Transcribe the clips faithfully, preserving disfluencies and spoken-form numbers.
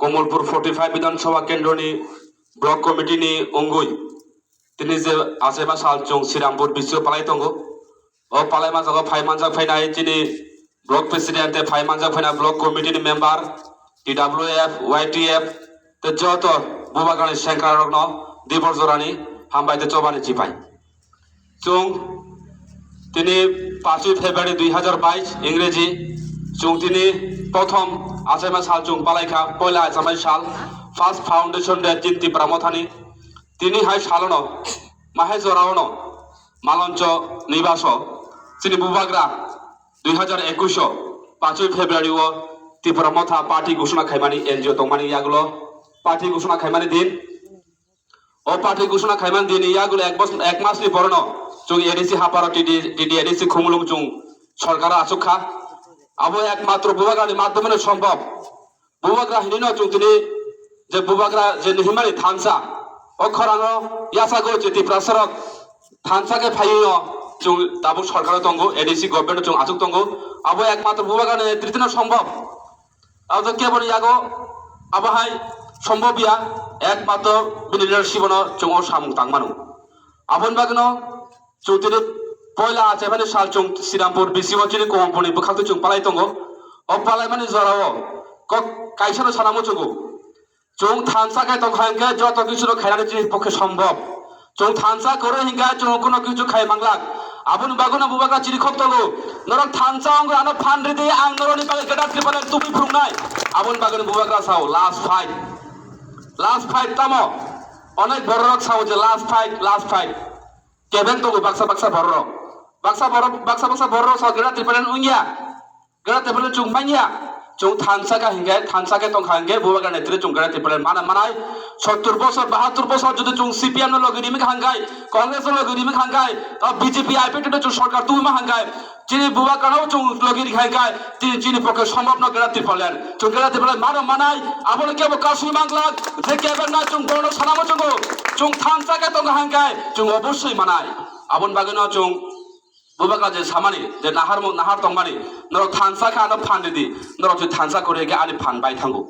Komolpur forty five Bidhan Sabha Kendroni Block Committee ni wngwi tini je achaima sal chwng Srirampur B C O palai tongo. O palaima jaga phai manjak phainai chini Block President tei phai manjak phainai Block Committee ni member, T W F, Y T F tei joto Bubagrani sengkrak rokno dibor jorani hambai tei chobani chipai. Chwng tini pachwi February dui hazar bais Ingreji, chwng tini prothom achaima sal chwng palaikha, poila achaima sal, first foundation day tin Tipra Mothani. Tini hai salono, mahai joraono, Maloncho Nibaso, chini Bubagra dui hazar ekush o pachwi February o Tipra Motha party gusuna khaimani N G O tongmani yagulo party gusuna khaimani din. O party gusuna khaimani dini yagulo ek bos-, ek masni porono chwng A D C haparo T D, T D A D C Khumulwng chwng sorkaro achukha. Abo ekmatro Bubagrani madhyomeno sombhob. Bubagra hinino chwng tini je Bubagra je himani thansa, o khorango yachago je Tiprasarok thansa khe phaiyo chwng tabuk sorkaro tongo, A D C government chwng achuk tongo. Abo ekmatro Bubagrani netrito no sombhob. Abo keboni yago abo hai sombobya ekmatro bini leadership no chwng o samung tangmano. Aboni bagwino chwng tini poila achaimani sal chwng Srirampur B C O chini Komolpurni bwkhak twi chwng palai tongo. O palaimani jorao kok kaisano sana muchungo. Chwng thansa khe tongkha hinkhe joto kisu no khainani chini pokhe sombhob. Chwng thansa kwrwi hinkhe chwng kuno kisu khai manglak. Aboni bagwino Bubagra chirikhok tongo. Norok thansa wngwi ano phan ridi, ang norokni bagwi Greater Tipraland tubui phunuknai. Aboni bagwino Bubagra sao, last fight. Last fight tamo? Onek bororok sao je last fight, last fight. Kebeng tongo baksa baksa bororok. Baksa borok, baksa baksa bororok sao Greater Tipraland wngya. Greater Tipraland chwng manya. Chwng thansa kha hinkhe, thansa khe tongkha hinkhe, Bubagra netre chwng Greater Tipraland mana manai. Sottur bosor, bahattur bosor jodi chwng C P M no logi rimi kha hinkhe, Congress no logi rimi kha hinkhe, tei B J P I P T no chwng sorkar tubuma hinkhe, chini Bubagrano chwng logi rikha hinkhe, chini, chini pokhe sombhob no Greater Tipraland. Chwng Greater Tipraland mano manai, abono kebo kasui manglak, je kebeng na chwng bono sana muchungo, chwng thansa khe tongkha hinkhe, chwng obosoi manai. Aboni bagwino chwng Bubagra je samani, je naharmung, nahar tongmani, norok thansa khe ano phan ridi, norok je thansa kwrwi khe ani phan bai thango.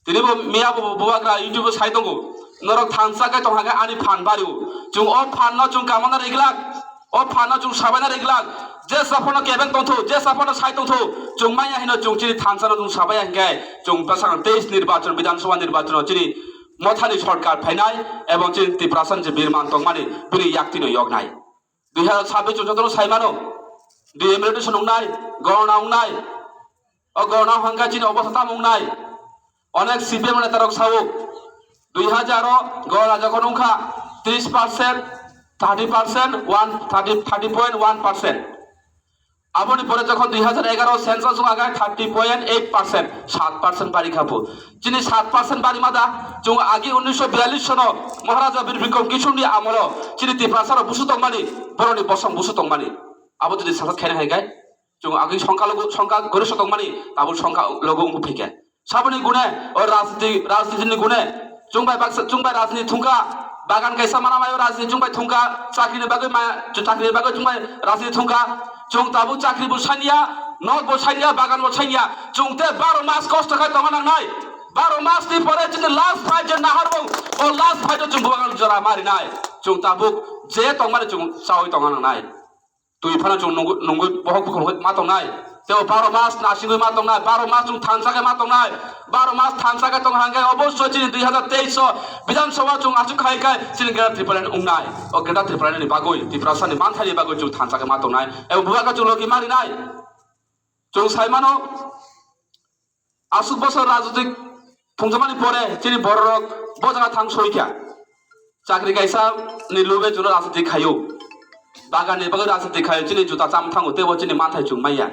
Tini bo miya bo Bubagra YouTube o sai tongo, norok thansa khe tongkha khe ani phan bario. Chwng o phan no chwng kamana riglak, o phan no chwng sabaina riglak, je saphano kebeng tongthu, je saphano sai tongthu, chwng manya hino chwng chini thansa no chwng sabaya hinkhe, chwng bwsakang teis nirbachon, Bidhan Sabha nirbachon o chini Mothani sorkar phainai, ebong chini Tiprasa ni je birman tongmani, bini yakti no yoknai. Dui hazar sabbish chwng jotono sai mano, dui M L A election wngnai, gorna wngnai. O gorna hwnkha chini obostha tamo wngnai. Onek C P M netarok sao, dui hazar o gorna jokhon wngkha tris percent, thirty percent, one, thirty, thirty point one percent. Aboni pore jokhon dui hazar egaro census wngkha thirty point eight percent, saat percent bari kha bo. Chini saat percent bari ma da, chwng agi unnisho biyallish sono Maharaja Bir Bikram Kishorni amolo chini Tiprasa rok busu tongmani, boroni bosong busu tongmani. Abo jodi sasak khaina hai khe, chwng agi songkha logo, songkha gorisho tongmani, abo songkha logo wngwi phaikha. Saboni gune, o rajniti, rajnitini gune, chwng bai baksa, chwng bai rajniti thungkha, bagan kaisa mana mayo rajniti chwng bai thungkha, chakrini bagwi ma, chakrini bagwi chwng bai rajniti thungkha, chwng tabuk chakri bo sanya, nok bo sanya, bagan bo sanya, chwng te baro mas kosto khai tongna nangnai, baro mas ni pore chini last fight je naharmung, o last fight o chwng bo bagan jora marinai, chwng tabuk je tongmani chwng chawi tongna nangnai. Twi phano chwng nungwi, nungwi bohok bukhuk ma tongnai. Tei o baro mas nasingwi ma tongnai, baro mas chwng thansa khe ma tongnai, baro mas thansa khe tong hangkhe obossoi chini dui hazar teis o Bidhan Sabha chwng achuk khai khe chini Greater Tipraland wngnai. O Greater Tipraland ni bagwi, Tiprasa ni manthai ni bagwi chwng thansa khe ma tongnai. Ebo bubagra chwng logi ma rinai. Chwng sai mano, aswk bosor rajnitik thungjakmani pore chini bororok bo jaga thang soikha. Chakri kaisa ni lube chwngno rajnitik khaio. Bagan ni bagwi rajnitik khaio, chini juta cham thango, teibo chini manthai chwng manya.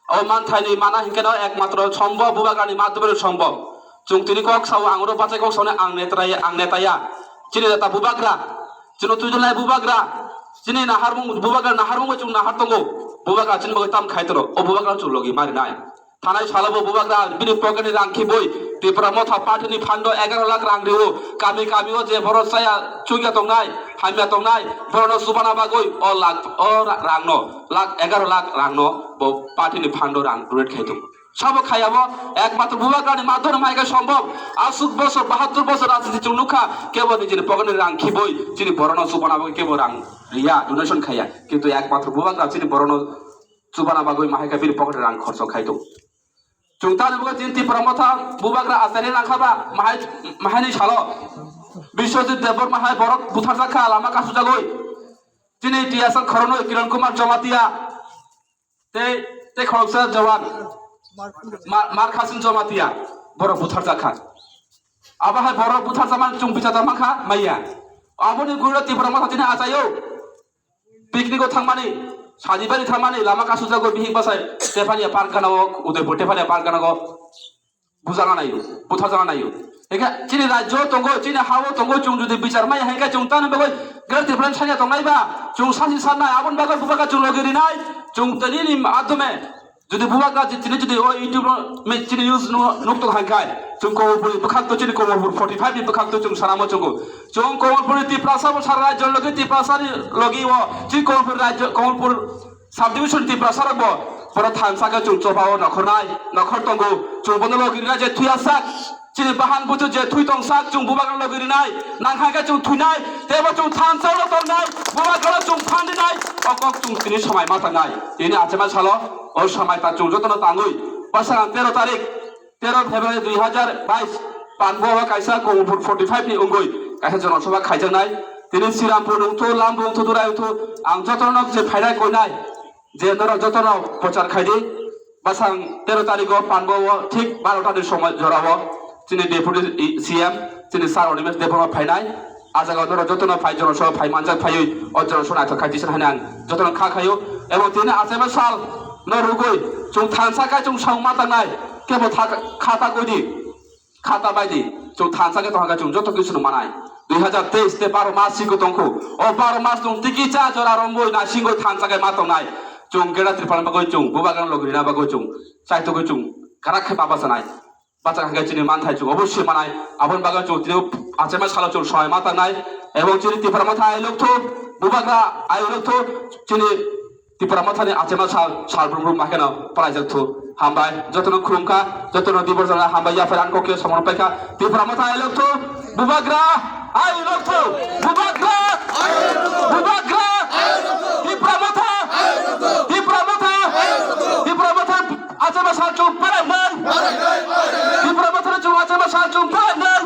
O manthai ni mana hinkhe no ekmatro sombhob, bubagra ni madhyome sombhob. Chwng tini kok sao, ang oro bachai kok sao, ang netaya, ang netaya. Chini neta bubagra, chini twijlai bubagra, chini naharmung bubagra, naharmung bai chwng nahar tongo. Bubagra chini bagwi tam khai tono, o bubagra chwng logi ma rinai. Thanai salo bo bubagra bini pocket ni rang khibwi Tipra Motha Party ni phando egaroh lakh rang rio. Kami kami o je borok chaya chukya tongnai, hamya tongnai, borokno chubana bagwi o lakh, o ra-, rangno, lakh, egaroh lakh rangno bo party ni phando rang donate khai tongo. Sabo khayabo ekmatro bubagrani madhyome hai khe sombhob. Aswk bosor, bahattur bosor rajniti chwng nukha, kebo nijini pocket ni rang khibwi chini borokno chubana bagwi kebo rang riya, donation khaiya. Kintu ekmatro bubagra chini borokno chubana bagwi mahai khe bini pocket ni rang khorcho khai tongo. Chwng ta nukgo chini Tipra Motha bubagra achai rang kha ba mahai, mahaini salo Biswajit Debbarma hai borok butharjak kha lama kasujagwi. Chini T S R khoroknwi Kiran Kumar Jamatia tei, tei khoroksa Jawan Mar-, Markhasin Jamatia borok butharjak kha. Abo hai borok butharjakmani chwng bichar tongma kha maya. Aboni gurino Tipra Motha chini achaio. Picnic o thangmani, sajibari thangmani, lama kasujagwi bihik bwsai Tephania Park gana o, Udaipur Tephania Park gana o bujana naio, butharjana naio. Eka chini rajyo tongo, chini hao tongo, chwng jodi bichar maya hai khe chwng tani bagwi Greater Tripura ni sanya tongnai ba, chwng sasi sarnai, aboni bagwi bubagra chwng logi rinai, chwng tini ni madhyome jodi bubagra je tini jodi o YouTube no me chini news no nukto hai khe, chwng Komolpur ni bwkhak to chini Komolpur forty five ni bwkhak to chwng sanamo chwngo. Chwng Komolpur ni Tiprasa bo sara rajyo logi Tiprasa ni logi o chini Komolpur rajyo Komolpur subdivision Tiprasa rok bo borok thansa khe chwng chopao nokhornai nokhor tongo. Chwng bono logi rina je thuya sak chini bahan butu je thui tong sak chwng bubagra logi rinai nang hai khe chwng thuinai tebo chwng thansa o tongnai bubagra chwng phan rinai o kok chwng tini samai ma tangnai tini achema salo o samai ta chwng jotono tangwi bwsang tero tarik tero February dui hazar bais panbo o kaisa Komolpur forty five ni wngwi kaisa jonosabha khaijaknai. Tini Srirampur wngthu, Lambu wngthu, Durai wngthu, ang jotono je phainai koinai je norok jotono prochar khaidi. Bwsang tero tarikh o panbo o thik barota ni somoi jora o chini deputy C M chini sir Animesh Debbarma phainai. A jaga o norok jotono phai jono so phai manjak phaiwi o jono so naithok khai tisa hai ang jotono kha khaio. Ebo tini achema sal no rugwi chwng thansa khai chwng saung ma tangnai kebo kha ta koi di kha ta bai di chwng thansa khe tongkha chwng joto kisu no manai. Dui hazar teis te baro mas siko tongkhu o baro mas chwng tiki cha jora romwi naisingwi thansa khe ma tongnai. Chwng Greater Tripura bagwi chwng bubagra logi rina bagwi chwng chaitugwi chwng karak khe baba sanai. Bachak hwnkhe chini manthai chwng oboswi manai, aboni bagwi chwng tini achema salo chwng sohai ma tangnai, ebong chini Tipra Motha ai lokthok, bubagra ai lokthok, chini Tipra Mothani achema sal, sal brum brum ma kheno palaijak thok. Hambai, jotono khulumkha, jotono dibor jora hambai, yapharan kokyo samano paikha, Tipra Motha ai lokthok, bubagra ai lokthok, bubagra, bubagra, Tipra Motha, Tipra Motha, Tipra Motha. Achema sal chwng phainai. Tipra Motha chwng achema sal chwng phainai.